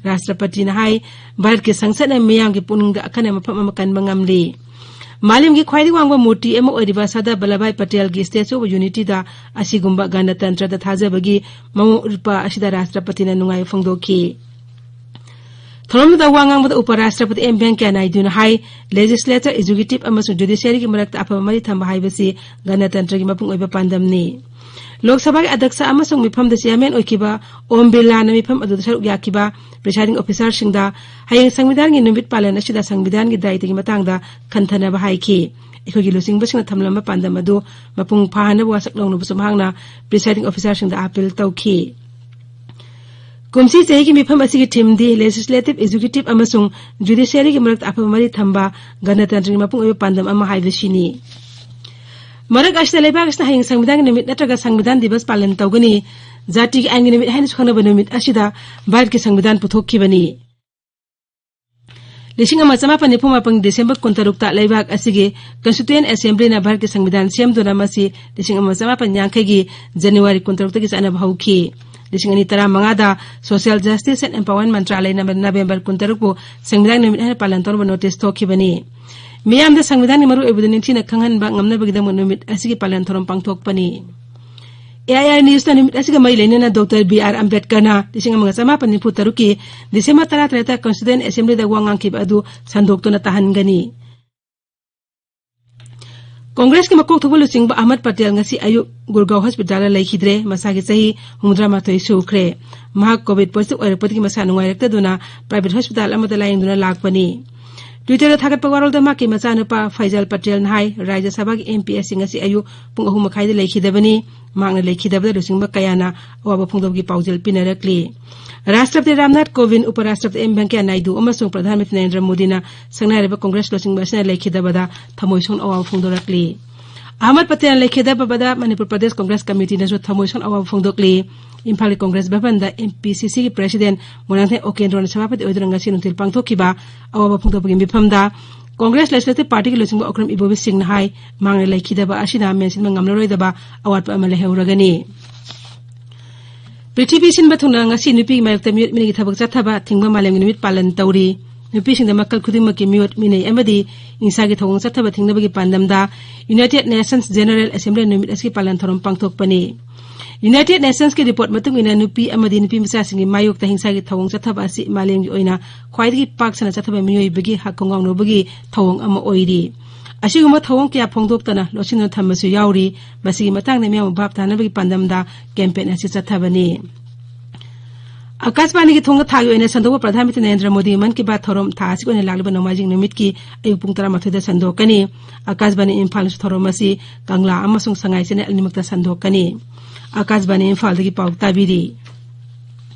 ꯔꯥꯁꯇ꯭ꯔꯄꯇꯤꯅ ꯍꯥꯏ, ꯚꯥꯔꯠꯀꯤ ꯁꯪꯁꯠꯅ ꯃꯤꯌꯥꯝꯒꯤ ꯄꯨꯛꯅꯤꯡꯗ ꯑꯈꯟꯅꯕ ꯃꯐꯝ ꯑꯃ ꯀꯟꯕ ꯉꯝꯂꯤ꯫ ꯃꯥꯂꯦꯝꯒꯤ ꯈ꯭ꯋꯥꯏꯗꯒꯤ ꯋꯥꯡꯕ ꯃꯨꯔꯇꯤ ꯑꯃ ꯑꯣꯏꯔꯤꯕ ꯁꯔꯗꯥꯔ ꯚꯜꯂꯚꯚꯥꯏ ꯄꯇꯦꯜꯒꯤ Statue of Unityꯗ ꯑꯁꯤꯒꯨꯝꯕ ꯒꯅꯇꯟꯇ꯭ꯔꯗ ꯊꯥꯖꯕꯒꯤ ꯃꯑꯣꯡ ꯎꯠꯄ ꯑꯁꯤꯗ ꯔꯥꯁꯇ꯭ꯔꯄꯇꯤꯅ ꯅꯨꯡꯉꯥꯏꯕ ꯐꯣꯡꯗꯣꯛꯈꯤ꯫ ꯊꯧꯔꯝꯗꯨꯗ ꯋꯥ ꯉꯥꯡꯕꯗ ꯎꯄ ꯔꯥꯁꯇ꯭ꯔꯄꯇꯤ ꯑꯦꯝ ꯚꯦꯡꯀꯌꯥ ꯅꯥꯏꯗꯨꯅ ꯍꯥꯏ, legislature, executive ꯑꯃꯁꯨꯡ judiciaryꯒꯤ ꯃꯔꯛꯇ ꯑꯐꯕ ꯃꯔꯤ ꯊꯝꯕ ꯍꯥꯏꯕꯁꯤ ꯒꯅꯇꯟꯇ꯭ꯔꯒꯤ ꯃꯄꯨꯡ ꯑꯣꯏꯕ ꯄꯥꯟꯗꯝꯅꯤ꯫ ꯂꯣꯛ ꯁꯚꯥꯒꯤ ꯑꯗ꯭ꯌꯛꯁ ꯑꯃꯁꯨꯡ ꯃꯤꯐꯝꯗ chairman ꯑꯣꯏꯈꯤꯕ ꯑꯣꯝ ꯕꯤꯔꯂꯥꯅ ꯃꯤꯐꯝ ꯑꯗꯨꯗ ꯁꯔꯨꯛ ꯌꯥꯈꯤꯕ presiding officerꯁꯤꯡꯗ ꯍꯌꯦꯡ ꯁꯪꯕꯤꯙꯥꯟꯒꯤ ꯅꯨꯃꯤꯠ ꯄꯥꯂꯟ ꯑꯁꯤꯗ ꯁꯪꯕꯤꯙꯥꯟꯒꯤ ꯗꯥꯏꯇꯒꯤ ꯃꯇꯥꯡꯗ ꯈꯟꯊꯅꯕ ꯍꯥꯏꯈꯤ꯫ ꯑꯩꯈꯣꯏꯒꯤ ꯂꯨꯆꯤꯡꯕꯁꯤꯡꯅ ꯊꯝꯂꯝꯕ ꯄꯥꯟꯗꯝ ꯑꯗꯨ ꯃꯄꯨꯡ ꯐꯥꯍꯟꯅꯕ ꯋꯥꯁꯛ ꯂꯧꯅꯕꯁꯨ ꯃꯍꯥꯛꯅ presiding officerꯁꯤꯡꯗ appeal ꯇꯧꯈꯤ꯫ ꯀꯨꯝꯁꯤ ꯆꯍꯤꯒꯤ ꯃꯤꯐꯝ ꯑꯁꯤꯒꯤ themeꯗꯤ legislative, executive ꯑꯃꯁꯨꯡ judiciaryꯒꯤ ꯃꯔꯛꯇ ꯑꯐꯕ ꯃꯔꯤ ꯊꯝꯕ ꯒꯅꯇꯟꯇ꯭ꯔꯒꯤ ꯃꯄꯨꯡ ꯑꯣꯏꯕ ꯄꯥꯟꯗꯝ ꯑꯃ ꯍꯥꯏꯕꯁꯤꯅꯤ꯫ ꯃꯔꯛ ꯑꯁꯤꯗ ꯂꯩꯕꯥꯛ ꯑꯁꯤꯅ ꯍꯌꯦꯡ ꯁꯪꯕꯤꯙꯥꯟꯒꯤ ꯅꯨꯃꯤꯠ ꯅꯠꯇ꯭ꯔꯒ ꯁꯪꯕꯤꯙꯥꯟ ꯗꯤꯕꯁ ꯄꯥꯂꯟ ꯇꯧꯒꯅꯤ꯫ ꯖꯥꯇꯤꯒꯤ ꯑꯥꯏꯟꯒꯤ ꯅꯨꯃꯤꯠ ꯍꯥꯏꯅꯁꯨ ꯈꯪꯅꯕ ꯅꯨꯃꯤꯠ ꯑꯁꯤꯗ ꯚꯥꯔꯠꯀꯤ ꯁꯪꯕꯤꯙꯥꯟ ꯄꯨꯊꯣꯛꯈꯤꯕꯅꯤ꯫ ꯂꯤꯁꯤꯡ ꯑꯃ ꯆꯃꯥꯄꯟ ꯅꯤꯐꯨ ꯃꯥꯄꯟꯒꯤ ꯗꯤꯁꯦꯝꯕꯔ ꯀꯨꯟꯇꯔꯨꯛꯇ ꯂꯩꯕꯥꯛ ꯑꯁꯤꯒꯤ Constituent Assemblyꯅ ꯚꯥꯔꯠꯀꯤ ꯁꯪꯕꯤꯙꯥꯟ ꯁꯦꯝꯗꯨꯅ ꯃꯁꯤ ꯂꯤꯁꯤꯡ ꯑꯃ ꯆꯃꯥꯄꯟ ꯌꯥꯡꯈꯩꯒꯤ ꯖꯅꯋꯥꯔꯤ ꯀꯨꯟꯇꯔꯨꯛꯇꯒꯤ ꯆꯠꯅꯕ ꯍꯧꯈꯤ꯫ ꯂꯤꯁꯤꯡ ꯑꯅꯤ ꯇꯔꯥꯃꯉꯥꯗ Social Justice and Empowerment ꯃꯟꯇ꯭ꯔꯥꯂꯌꯅ ꯅꯕꯦꯝꯕꯔ ꯀꯨꯟꯇꯔꯨꯛꯄꯨ ꯁꯪꯕꯤꯙꯥꯟ ꯅꯨꯃꯤꯠ ꯍꯥꯏꯅ ꯄꯥꯂꯟ ꯇꯧꯅꯕ ꯅꯣꯇꯤꯁ ꯊꯣꯛꯈꯤꯕꯅꯤ꯫ ꯃꯤꯌꯥꯝꯗ ꯁꯪꯕꯤꯙꯥꯟꯒꯤ ꯃꯔꯨꯑꯣꯏꯕꯗꯨ ꯅꯤꯡꯊꯤꯅ ꯈꯪꯍꯟꯕ ꯉꯝꯅꯕꯒꯤꯗꯃꯛ ꯅꯨꯃꯤꯠ ꯑꯁꯤꯒꯤ ꯄꯥꯂꯟ ꯊꯧꯔꯝ ꯄꯥꯡꯊꯣꯛꯄꯅꯤ꯫ ꯑꯦ ꯑꯥꯏ ꯑꯥꯔ ꯅ꯭ꯌꯨꯁꯅ ꯅꯨꯃꯤꯠ ꯑꯁꯤꯒ ꯃꯔꯤ ꯂꯩꯅꯅ ꯗꯣꯛꯇꯔ ꯕꯤ ꯑꯥꯔ ꯑꯝꯕꯦꯗꯀꯔꯅ ꯂꯤꯁꯤꯡ ꯑꯃꯒ ꯆꯃꯥꯄꯟ ꯅꯤꯐꯨ ꯇꯔꯨꯛꯀꯤ ꯗꯤꯁꯦꯝꯕꯔ ꯇꯔꯥꯇꯔꯦꯠꯇ ꯀꯟꯁꯇꯤꯇ꯭ꯌꯨꯌꯦꯟꯠ ꯑꯦꯁꯦꯝꯕ꯭ꯂꯤꯗ ꯋꯥ ꯉꯥꯡꯈꯤꯕ ꯑꯗꯨ ꯁꯟꯗꯣꯛꯇꯨꯅ ꯇꯥꯍꯟꯒꯅꯤ꯫ ꯀꯣꯡꯒ꯭ꯔꯦꯁꯀꯤ ꯃꯀꯣꯛ ꯊꯣꯡꯕ ꯂꯨꯆꯤꯡꯕ ꯑꯍꯃꯗ ꯄꯇꯦꯜ ꯉꯁꯤ ꯑꯌꯨꯛ ꯒꯨꯔꯒꯥꯎ ꯍꯣꯁꯄꯤꯇꯥꯜꯗ ꯂꯩꯈꯤꯗ꯭ꯔꯦ꯫ ꯃꯁꯥꯒꯤ ꯆꯍꯤ ꯍꯨꯝꯐꯨꯇꯔꯥꯃꯥꯊꯣꯏ ꯁꯨꯈ꯭ꯔꯦ꯫ ꯃꯍꯥꯛ ꯀꯣꯚꯤꯗ ꯄꯣꯖꯤꯇꯤꯚ ꯑꯣꯏꯔꯛꯄꯗꯒꯤ ꯃꯁꯥ ꯅꯨꯡꯉꯥꯏꯔꯛꯇꯗꯨꯅ ꯄ꯭ꯔꯥꯏꯚꯦꯠ ꯍꯣꯁꯄꯤꯇꯥꯜ ꯑꯃꯗ ꯂꯥꯌꯦꯡꯗꯨꯅ ꯂꯥꯛꯄꯅꯤ꯫ ꯇ꯭ꯋꯤꯇꯔꯗ ꯊꯥꯒꯠꯄ ꯋꯥꯔꯣꯜꯗ ꯃꯍꯥꯛꯀꯤ ꯃꯆꯥꯅꯨꯄꯥ ꯐꯩꯖꯜ ꯄꯇꯦꯜꯅ ꯍꯥꯏ, ꯔꯥꯖ꯭ꯌ ꯁꯚꯥꯒꯤ ꯑꯦꯝ ꯄꯤ ꯑꯁꯤ ꯉꯁꯤ ꯑꯌꯨꯛ ꯄꯨꯡ ꯑꯍꯨꯝ ꯃꯈꯥꯏꯗ ꯂꯩꯈꯤꯗꯕꯅꯤ꯫ ꯃꯍꯥꯛꯅ ꯂꯩꯈꯤꯗꯕꯗ ꯂꯨꯆꯤꯡꯕ ꯀꯌꯥꯅ ꯑꯋꯥꯕ ꯐꯣꯡꯗꯣꯛꯄꯒꯤ ꯄꯥꯎꯖꯦꯜ ꯄꯤꯅꯔꯛꯂꯤ꯫ ꯔꯥꯁꯇ꯭ꯔꯄꯇꯤ ꯔꯥꯝꯅꯥꯊ ꯀꯣꯕꯤꯟꯗ, ꯎꯄ ꯔꯥꯁꯇ꯭ꯔꯄꯇꯤ ꯑꯦꯝ ꯚꯦꯡꯀꯌꯥ ꯅꯥꯏꯗꯨ ꯑꯃꯁꯨꯡ ꯄ꯭ꯔꯙꯥꯟ ꯃꯟꯇ꯭ꯔꯤ ꯅꯔꯦꯟꯗ꯭ꯔ ꯃꯣꯗꯤꯅ ꯁꯛꯅꯥꯏꯔꯕ ꯀꯣꯡꯒ꯭ꯔꯦꯁ ꯂꯨꯆꯤꯡꯕ ꯑꯁꯤꯅ ꯂꯩꯈꯤꯗꯕꯗ ꯊꯃꯣꯏ ꯁꯣꯛꯅ ꯑꯋꯥꯕ ꯐꯣꯡꯗꯣꯔꯛꯂꯤ꯫ ꯑꯍꯃꯗ ꯄꯇꯦꯜꯅ ꯂꯩꯈꯤꯗꯕꯗ ꯃꯅꯤꯄꯨꯔ ꯄ꯭ꯔꯗꯦꯁ ꯀꯣꯡꯒ꯭ꯔꯦꯁ ꯀꯃꯤꯇꯤꯅꯁꯨ ꯊꯃꯣꯏ ꯁꯣꯛꯅ ꯑꯋꯥꯕ ꯐꯣꯡꯗꯣꯛꯂꯤ꯫ ꯏꯝꯐꯥꯜꯒꯤ ꯀꯣꯡꯒ꯭ꯔꯦꯁ ꯚꯕꯟꯗ ꯑꯦꯝ ꯄꯤ ꯁꯤ ꯁꯤꯒꯤ ꯄ꯭ꯔꯦꯁꯤꯗꯦꯟꯠ ꯃꯣꯏꯔꯥꯡꯊꯦꯝ ꯎꯀꯦꯟꯗ꯭ꯔꯣꯅ ꯁꯚꯥꯄꯇꯤ ꯑꯣꯏꯗꯨꯅ ꯉꯁꯤ ꯅꯨꯡꯊꯤꯜ ꯄꯥꯡꯊꯣꯛꯈꯤꯕ ꯑꯋꯥꯕ ꯐꯣꯡꯗꯣꯛꯄꯒꯤ ꯃꯤꯐꯝꯗ ꯀꯣꯡꯒ꯭ꯔꯦꯁ ꯂꯦꯖꯤꯁꯂꯦꯇꯤꯚ ꯄꯥꯔꯇꯤꯒꯤ ꯂꯨꯆꯤꯡꯕ ꯑꯣꯀ꯭ꯔꯝ ꯏꯕꯣꯕꯤ ꯁꯤꯡꯅ ꯍꯥꯏ, ꯃꯍꯥꯛꯅ ꯂꯩꯈꯤꯗꯕ ꯑꯁꯤꯅ ꯃꯦꯟꯁꯤꯟꯕ ꯉꯝꯂꯔꯣꯏꯗꯕ ꯑꯋꯥꯠꯄ ꯑꯃ ꯂꯩꯍꯧꯔꯒꯅꯤ꯫ ꯄ꯭ꯔꯤꯊꯤꯕꯤ ꯁꯤꯟꯕ ꯊꯨꯡꯅ ꯉꯁꯤ ꯅꯨꯄꯤꯒꯤ ꯃꯥꯌꯣꯛꯇ ꯃꯤꯑꯣꯠ ꯃꯤꯅꯩꯒꯤ ꯊꯕꯛ ꯆꯠꯊꯕ ꯊꯤꯡꯕ ꯃꯥꯂꯦꯝꯒꯤ ꯅꯨꯃꯤꯠ ꯄꯥꯂꯟ ꯇꯧꯔꯤ꯫ ꯅꯨꯄꯤꯁꯤꯡꯗ ꯃꯈꯜ ꯈꯨꯗꯤꯡꯃꯛꯀꯤ ꯃꯤꯑꯣꯠ ꯃꯤꯅꯩ ꯑꯃꯗꯤ ꯍꯤꯡꯁꯥꯒꯤ ꯊꯧꯑꯣꯡ ꯆꯠꯊꯕ ꯊꯤꯡꯅꯕꯒꯤ ꯄꯥꯟꯗꯝꯗ ꯌꯨꯅꯥꯏꯇꯦꯗ ꯅꯦꯁꯟꯁ ꯖꯦꯅꯔꯦꯜ ꯑꯦꯁꯦꯝꯕ꯭ꯂꯤꯅ ꯅꯨꯃꯤꯠ ꯑꯁꯤꯒꯤ ꯄꯥꯂꯟ ꯊꯧꯔꯝ ꯄꯥꯡꯊꯣꯛꯄꯅꯤ꯫ ꯌꯨꯅꯥꯏꯇꯦꯗ ꯅꯦꯁꯟꯁꯀꯤ ꯔꯤꯄꯣꯔꯠ ꯃꯇꯨꯡ ꯏꯟꯅ ꯅꯨꯄꯤ ꯑꯃꯗꯤ ꯅꯨꯄꯤ ꯃꯆꯥꯁꯤꯡꯒꯤ ꯃꯥꯌꯣꯛꯇ ꯍꯤꯡꯁꯥꯒꯤ ꯊꯧꯑꯣꯡ ꯆꯠꯊꯕ ꯑꯁꯤ ꯃꯥꯂꯦꯝꯒꯤ ꯑꯣꯏꯅ ꯈ꯭ꯋꯥꯏꯗꯒꯤ ꯄꯥꯛ ꯁꯟꯅ ꯆꯠꯊꯕ ꯃꯤꯑꯣꯏꯕꯒꯤ ꯍꯛ ꯈꯣꯡꯒꯥꯎꯅꯕꯒꯤ ꯊꯧꯑꯣꯡ ꯑꯃ ꯑꯣꯏꯔꯤ꯫ ꯑꯁꯤꯒꯨꯝꯕ ꯊꯧꯑꯣꯡ ꯀꯌꯥ ꯐꯣꯡꯗꯣꯛꯇꯅ ꯂꯣꯠꯁꯤꯟꯗꯨꯅ ꯊꯝꯕꯁꯨ ꯌꯥꯎꯔꯤ꯫ ꯃꯁꯤꯒꯤ ꯃꯇꯥꯡꯗ ꯃꯤꯌꯥꯝꯕꯨ ꯚꯥꯞ ꯇꯥꯅꯕꯒꯤ ꯄꯥꯟꯗꯝꯗ ꯀꯦꯝꯄꯦꯟ ꯑꯁꯤ ꯆꯠꯊꯕꯅꯤ꯫ ꯑꯀꯥꯁꯕꯥꯅꯤꯒꯤ ꯊꯣꯡꯗ ꯊꯥꯒꯤ ꯑꯣꯏꯅ ꯁꯟꯗꯣꯛꯄ ꯄ꯭ꯔꯙꯥꯟ ꯃꯟꯇ꯭ꯔꯤ ꯅꯔꯦꯟꯗ꯭ꯔ ꯃꯣꯗꯤꯒꯤ ꯃꯟ ꯀꯤ ꯕꯥꯠ ꯊꯧꯔꯝ ꯊꯥ ꯑꯁꯤꯒꯤ ꯑꯣꯏꯅ ꯂꯥꯛꯂꯤꯕ ꯅꯣꯡꯃꯥꯏꯖꯤꯡ ꯅꯨꯃꯤꯠꯀꯤ ꯑꯌꯨꯛ ꯄꯨꯡ ꯇꯔꯥꯃꯥꯊꯣꯏꯗ ꯁꯟꯗꯣꯛꯀꯅꯤ꯫ ꯑꯀꯥꯁꯕꯥꯅꯤ ꯏꯝꯐꯥꯜꯅꯁꯨ ꯊꯧꯔꯝ ꯑꯁꯤ ꯀꯪꯂꯥ ꯑꯃꯁꯨꯡ ꯁꯉꯥꯏ ꯆꯦꯅꯦꯜ ꯑꯅꯤꯃꯛꯇ ꯁꯟꯗꯣꯛꯀꯅꯤ꯫ ꯑꯀꯥꯁꯕꯥꯅꯤ ꯏꯝꯐꯥꯜꯗꯒꯤ ꯄꯥꯎ ꯇꯥꯕꯤꯔꯤ꯫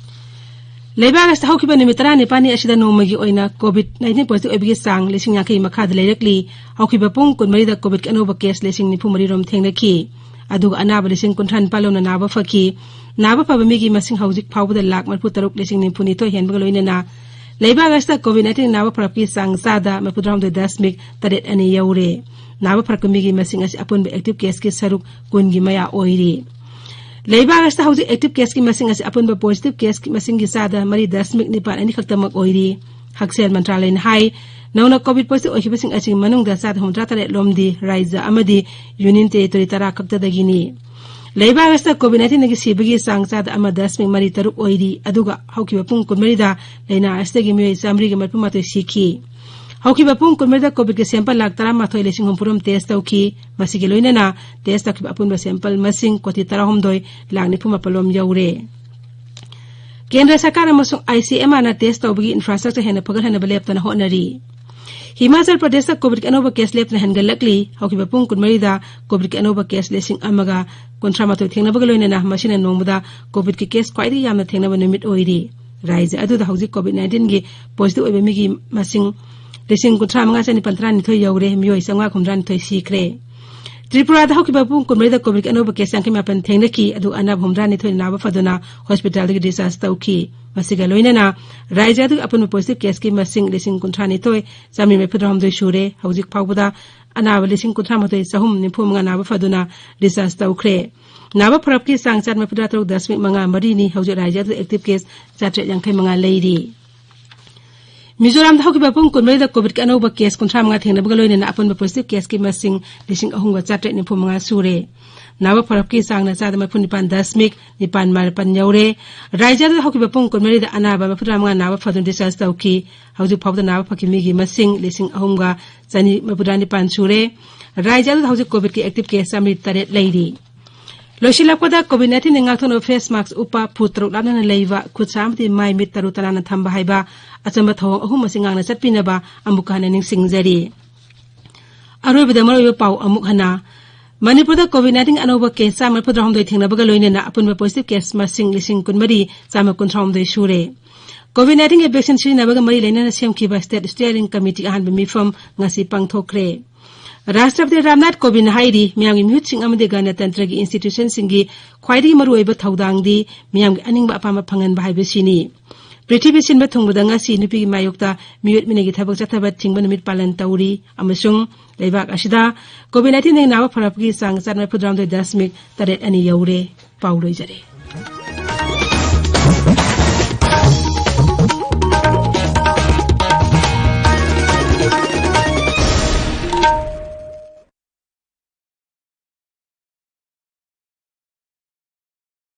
ꯂꯩꯕꯥꯛ ꯑꯁꯤꯗ ꯍꯧꯈꯤꯕ ꯅꯨꯃꯤꯠ ꯇꯔꯥꯅꯤꯄꯥꯜꯅꯤ ꯑꯁꯤꯗ ꯅꯣꯡꯃꯒꯤ ꯑꯣꯏꯅ ꯀꯣꯚꯤꯗ ꯅꯥꯏꯟꯇꯤꯟ ꯄꯣꯖꯤꯇꯤꯚ ꯑꯣꯏꯕꯒꯤ ꯆꯥꯡ ꯂꯤꯁꯤꯡ ꯌꯥꯡꯈꯩ ꯃꯈꯥꯗ ꯂꯩꯔꯛꯂꯤ꯫ ꯍꯧꯈꯤꯕ ꯄꯨꯡ ꯀꯨꯟꯃꯔꯤꯗ ꯀꯣꯚꯤꯗꯀꯤ ꯑꯅꯧꯕ ꯀꯦꯁ ꯂꯤꯁꯤꯡ ꯅꯤꯐꯨ ꯃꯔꯤ ꯔꯣꯝ ꯊꯦꯡꯅꯈꯤ꯫ ꯑꯗꯨꯒ ꯑꯅꯥꯕ ꯂꯤꯁꯤꯡ ꯀꯨꯟꯊ꯭ꯔꯥ ꯅꯤꯄꯥꯜ ꯂꯣꯝꯅ ꯅꯥꯕ ꯐꯈꯤ꯫ ꯅꯥꯕ ꯐꯕ ꯃꯤꯒꯤ ꯃꯁꯤꯡ ꯍꯧꯖꯤꯛ ꯐꯥꯎꯕꯗ ꯂꯥꯈ ꯃꯔꯤꯐꯨ ꯇꯔꯨꯛ ꯂꯤꯁꯤꯡ ꯅꯤꯐꯨ ꯅꯤꯊꯣꯏ ꯍꯦꯟꯕꯒ ꯂꯣꯏꯅꯅ ꯂꯩꯕꯥꯛ ꯑꯁꯤꯗ ꯀꯣꯚꯤꯗ ꯅꯥꯏꯟꯇꯤꯟ ꯅꯥꯕ ꯐꯔꯛꯄꯒꯤ ꯆꯥꯡ ꯆꯥꯗ ꯃꯔꯤꯐꯨꯇꯔꯥꯍꯨꯝꯗꯣꯏ ꯗꯁꯃꯤꯛ ꯇꯔꯦꯠ ꯑꯅꯤ ꯌꯧꯔꯦ꯫ ꯅꯥꯕ ꯐꯔꯛꯄ ꯃꯤꯒꯤ ꯃꯁꯤꯡ ꯑꯁꯤ ꯑꯄꯨꯟꯕ ꯑꯦꯛꯇꯤꯚ ꯀꯦꯁꯀꯤ ꯁꯔꯨꯛ ꯀꯨꯟꯒꯤ ꯃꯌꯥ ꯑꯣꯏꯔꯤ꯫ ꯂꯩꯕꯥꯛ ꯑꯁꯤꯗ ꯍꯧꯖꯤꯛ active caseꯀꯤ ꯃꯁꯤꯡ ꯑꯁꯤ ꯑꯄꯨꯟꯕ positive caseꯀꯤ ꯃꯁꯤꯡꯒꯤ ꯆꯥꯗ ꯃꯔꯤ ꯗꯁꯃꯤꯛ ꯅꯤꯄꯥꯜ ꯑꯅꯤ ꯈꯛꯇꯃꯛ ꯑꯣꯏꯔꯤ꯫ ꯍꯛꯁꯦꯜ ꯃꯟꯇ꯭ꯔꯥꯂꯌꯅ ꯍꯥꯏ, ꯅꯧꯅ COVID positive ꯑꯣꯏꯈꯤꯕꯁꯤꯡ ꯑꯁꯤ ꯃꯅꯨꯡꯗ ꯆꯥꯗ ꯍꯨꯝꯗ꯭ꯔꯥ ꯇꯔꯦꯠ ꯂꯣꯝꯗꯤ ꯔꯥꯖ꯭ꯌ ꯑꯃꯗꯤ Union Territory ꯇꯔꯥ ꯈꯛꯇꯗꯒꯤꯅꯤ꯫ ꯂꯩꯕꯥꯛ ꯑꯁꯤꯗ COVID nineteenꯗꯒꯤ ꯁꯤꯕꯒꯤ ꯆꯥꯡ ꯆꯥꯗ ꯑꯃ ꯗꯁꯃꯤꯛ ꯃꯔꯤ ꯇꯔꯨꯛ ꯑꯣꯏꯔꯤ, ꯑꯗꯨꯒ ꯍꯧꯈꯤꯕ ꯄꯨꯡ ꯀꯨꯟꯃꯔꯤꯗ ꯂꯩꯅꯥ ꯑꯁꯤꯗꯒꯤ ꯃꯤꯑꯣꯏ ꯆꯥꯃꯔꯤꯒ ꯃꯔꯤꯐꯨ ꯃꯥꯊꯣꯏ ꯁꯤꯈꯤ꯫ ꯍꯧꯈꯤꯕ ꯄꯨꯡ ꯀꯨꯟꯃꯔꯤꯗ COVIDꯀꯤ sample ꯂꯥꯈ ꯇꯔꯥꯃꯥꯊꯣꯏ ꯂꯤꯁꯤꯡ ꯍꯨꯝꯐꯨ ꯇꯔꯨꯛ test ꯇꯧꯈꯤ꯫ ꯃꯁꯤꯒꯤ ꯂꯣꯏꯅꯅ test ꯇꯧꯈꯤꯕ ꯑꯄꯨꯟꯕ sample ꯃꯁꯤꯡ ꯀꯣꯇꯤ ꯇꯔꯥꯍꯨꯝꯗꯣꯏ ꯂꯥꯈ ꯅꯤꯐꯨ ꯃꯥꯄꯜ ꯂꯣꯝ ꯌꯧꯔꯦ꯫ ꯀꯦꯟꯗ꯭ꯔ ꯁꯔꯀꯥꯔ ꯑꯃꯁꯨꯡ ICMRꯅ test ꯇꯧꯕꯒꯤ infrastructure ꯍꯦꯟꯅ ꯐꯒꯠꯍꯟꯅꯕ ꯂꯦꯞꯇꯅ ꯍꯣꯠꯅꯔꯤ꯫ ꯍꯤꯃꯥꯆꯜ ꯄ꯭ꯔꯗꯦꯁꯇ COVIDꯀꯤ ꯑꯅꯧꯕ case ꯂꯦꯞꯇꯅ ꯍꯦꯟꯒꯠꯂꯛꯂꯤ꯫ ꯍꯧꯈꯤꯕ ꯄꯨꯡ ꯀꯨꯟꯃꯔꯤꯗ COVIDꯀꯤ ꯑꯅꯧꯕ case ꯂꯤꯁꯤꯡ ꯑꯃꯒ ꯀꯨꯟꯊ꯭ꯔꯥ ꯃꯥꯊꯣꯏ ꯊꯦꯡꯅꯕꯒ ꯂꯣꯏꯅꯅ ꯃꯁꯤꯅ ꯅꯣꯡꯃꯗ COVIDꯀꯤ case ꯈ꯭ꯋꯥꯏꯗꯒꯤ ꯌꯥꯝꯅ ꯊꯦꯡꯅꯕ ꯅꯨꯃꯤꯠ ꯑꯣꯏꯔꯤ꯫ ꯔꯥꯖ꯭ꯌ ꯑꯗꯨꯗ ꯍꯧꯖꯤꯛ COVID nineteenꯒꯤ positive ꯑꯣꯏꯕ ꯃꯤꯒꯤ ꯃꯁꯤꯡ ꯂꯤꯁꯤꯡ ꯀꯨꯟꯊ꯭ꯔꯥ ꯃꯉꯥ ꯆꯅꯤꯄꯥꯜ ꯇꯔꯥꯅꯤꯊꯣꯏ ꯌꯧꯔꯦ, ꯃꯤꯑꯣꯏ ꯆꯥꯝꯃꯉꯥ ꯍꯨꯝꯗ꯭ꯔꯥ ꯅꯤꯊꯣꯏ ꯁꯤꯈ꯭ꯔꯦ꯫ ꯇ꯭ꯔꯤꯄꯨꯔꯥꯗ ꯍꯧꯈꯤꯕ ꯄꯨꯡ ꯀꯨꯟꯃꯔꯤꯗ COVIDꯀꯤ ꯑꯅꯧꯕ case ꯌꯥꯡꯈꯩ ꯃꯥꯄꯜ ꯊꯦꯡꯅꯈꯤ, ꯑꯗꯨꯒ ꯑꯅꯥꯕ ꯍꯨꯝꯗ꯭ꯔꯥ ꯅꯤꯊꯣꯏ ꯅꯥꯕ ꯐꯗꯨꯅ hospitalꯗꯒꯤ discharge ꯇꯧꯈꯤ꯫ ꯃꯁꯤꯒ ꯂꯣꯏꯅꯅ ꯔꯥꯖ꯭ꯌ ꯑꯗꯨꯒꯤ ꯑꯄꯨꯟꯕ positive caseꯀꯤ ꯃꯁꯤꯡ ꯂꯤꯁꯤꯡ ꯀꯨꯟꯊ꯭ꯔꯥ ꯅꯤꯊꯣꯏ ꯆꯥꯃꯔꯤ ꯃꯔꯤꯐꯨ ꯇꯔꯥꯍꯨꯝꯗꯣꯏ ꯁꯨꯔꯦ꯫ ꯍꯧꯖꯤꯛ ꯐꯥꯎꯕꯗ ꯑꯅꯥꯕ ꯂꯤꯁꯤꯡ ꯀꯨꯟꯊ꯭ꯔꯥ ꯃꯥꯊꯣꯏ ꯆꯍꯨꯝ ꯅꯤꯐꯨ ꯃꯉꯥ ꯅꯥꯕ ꯐꯗꯨꯅ discharge ꯇꯧꯈ꯭ꯔꯦ꯫ ꯅꯥꯕ ꯐꯔꯛꯀꯤ ꯆꯥꯡ ꯆꯥꯗ ꯃꯔꯤꯐꯨ ꯇꯔꯥ ꯇꯔꯨꯛ ꯗꯁꯃꯤꯛ ꯃꯉꯥ ꯃꯔꯤꯅꯤ꯫ ꯍꯧꯖꯤꯛ ꯔꯥꯖ꯭ꯌ ꯑꯗꯨꯗ active case ꯆꯥꯇ꯭ꯔꯦꯠ ꯌꯥꯡꯈꯩ ꯃꯉꯥ ꯂꯩꯔꯤ꯫ ꯃꯤꯖꯣꯔꯥꯝꯗ ꯍꯧꯈꯤꯕ ꯄꯨꯡ ꯀꯨꯟꯃꯔꯤꯗ COVIDꯀꯤ ꯑꯅꯧꯕ case ꯀꯨꯟꯊ꯭ꯔꯥ ꯃꯉꯥ ꯊꯦꯡꯅꯕꯒ ꯂꯣꯏꯅꯅ ꯑꯄꯨꯟꯕ positive caseꯀꯤ ꯃꯁꯤꯡ ꯂꯤꯁꯤꯡ ꯑꯍꯨꯝꯒ ꯆꯥꯇ꯭ꯔꯦꯠ ꯅꯤꯐꯨ ꯃꯉꯥ ꯁꯨꯔꯦ꯫ ꯅꯥꯕ ꯐꯔꯛꯀꯤ ꯆꯥꯡꯅ ꯆꯥꯗ ꯃꯔꯤꯐꯨ ꯅꯤꯄꯥꯜ ꯗꯁꯃꯤꯛ ꯅꯤꯄꯥꯜ ꯃꯥꯄꯜ ꯌꯧꯔꯦ꯫ ꯔꯥꯖ꯭ꯌ ꯑꯗꯨꯗ ꯍꯧꯈꯤꯕ ꯄꯨꯡ ꯀꯨꯟꯃꯔꯤꯗ ꯑꯅꯥꯕ ꯃꯔꯤꯐꯨ ꯇꯔꯥ ꯃꯉꯥ ꯅꯥꯕ ꯐꯗꯨꯅ discharge ꯇꯧꯈꯤ꯫ ꯍꯧꯖꯤꯛ ꯐꯥꯎꯕꯗ ꯅꯥꯕ ꯐꯈꯤꯕ ꯃꯤꯒꯤ ꯃꯁꯤꯡ ꯂꯤꯁꯤꯡ ꯑꯍꯨꯝꯒ ꯆꯅꯤ ꯃꯔꯤꯐꯨ ꯇꯔꯥ ꯅꯤꯄꯥꯜ ꯁꯨꯔꯦ꯫ ꯔꯥꯖ꯭ꯌ ꯑꯗꯨꯗ ꯍꯧꯖꯤꯛ COVIDꯀꯤ active case ꯆꯥꯃꯔꯤ ꯇꯔꯦꯠ ꯂꯩꯔꯤ꯫ ꯂꯣꯏꯁꯤꯜꯂꯛꯄꯗ, COVID nineteenꯗꯒꯤ ꯉꯥꯛꯊꯣꯛꯅꯕ face mask ꯎꯞꯄ, ꯐꯨꯠ ꯇꯔꯨꯛ ꯂꯥꯞꯅꯅ ꯂꯩꯕ, ꯈꯨꯠ ꯁꯥ ꯑꯃꯗꯤ ꯃꯥꯏ ꯃꯤꯠ ꯇꯔꯨ ꯇꯅꯥꯟꯅ ꯊꯝꯕ ꯍꯥꯏꯕ ꯑꯆꯝꯕ ꯊꯧꯑꯣꯡ ꯑꯍꯨꯝ ꯑꯁꯤ ꯉꯥꯛꯅ ꯆꯠꯄꯤꯅꯕ ꯑꯃꯨꯛꯀ ꯍꯟꯅ ꯅꯤꯡꯁꯤꯡꯖꯔꯤ꯫ ꯑꯔꯣꯏꯕꯗ ꯃꯔꯨꯑꯣꯏꯕ ꯄꯥꯎ ꯑꯃꯨꯛ ꯍꯟꯅ꯫ ꯃꯅꯤꯄꯨꯔꯗ COVID nineteenꯒꯤ ꯑꯅꯧꯕ case ꯆꯥꯝꯃ ꯃꯔꯤꯐꯨ ꯇꯔꯥꯍꯨꯝꯗꯣꯏ ꯊꯦꯡꯅꯕꯒ ꯂꯣꯏꯅꯅ ꯑꯄꯨꯟꯕ positive case ꯃꯁꯤꯡ ꯂꯤꯁꯤꯡ ꯀꯨꯟꯃꯔꯤ ꯆꯥꯝꯃ ꯀꯨꯟꯊ꯭ꯔꯥꯍꯨꯝꯗꯣꯏ ꯁꯨꯔꯦ꯫ COVID nineteenꯒꯤ vaccine ꯁꯤꯖꯤꯟꯅꯕꯒ ꯃꯔꯤ ꯂꯩꯅꯅ ꯁꯦꯝꯈꯤꯕ state steering committeeꯒꯤ ꯑꯍꯥꯟꯕ ꯃꯤꯐꯝ ꯉꯁꯤ ꯄꯥꯡꯊꯣꯛꯈ꯭ꯔꯦ꯫ ꯔꯥꯁꯇ꯭ꯔꯄꯇꯤ ꯔꯥꯝꯅꯥꯊ ꯀꯣꯕꯤꯟꯗꯅ ꯍꯥꯏꯔꯤ, ꯃꯤꯌꯥꯝꯒꯤ ꯃꯤꯍꯨꯠꯁꯤꯡ ꯑꯃꯗꯤ ꯒꯅꯇꯟꯇ꯭ꯔꯒꯤ institutionꯁꯤꯡꯒꯤ ꯈ꯭ꯋꯥꯏꯗꯒꯤ ꯃꯔꯨꯑꯣꯏꯕ ꯊꯧꯗꯥꯡꯗꯤ ꯃꯤꯌꯥꯝꯒꯤ ꯑꯅꯤꯡꯕ ꯑꯄꯥꯝꯕ ꯐꯪꯍꯟꯕ ꯍꯥꯏꯕꯁꯤꯅꯤ꯫ ꯄ꯭ꯔꯤꯊꯤꯕꯤ ꯁꯤꯟꯕ ꯊꯨꯡꯕꯗ ꯉꯁꯤ ꯅꯨꯄꯤꯒꯤ ꯃꯥꯌꯣꯛꯇ ꯃꯤꯑꯣꯠ ꯃꯤꯅꯩꯒꯤ ꯊꯕꯛ ꯆꯠꯊꯕ ꯊꯤꯡꯕ ꯅꯨꯃꯤꯠ ꯄꯥꯂꯟ ꯇꯧꯔꯤ ꯑꯃꯁꯨꯡ ꯂꯩꯕꯥꯛ ꯑꯁꯤꯗ COVID nineteen ꯗꯒꯤ ꯅꯥꯕ ꯐꯔꯛꯄꯒꯤ ꯆꯥꯡ ꯆꯥꯝꯃ ꯃꯔꯤꯐꯨ ꯇꯔꯥꯍꯨꯝꯗꯣꯏ ꯗꯁꯃꯤꯛ ꯇꯔꯦꯠ ꯑꯅꯤ ꯌꯧꯔꯦ꯫ ꯄꯥꯎ ꯂꯣꯏꯖꯔꯦ꯫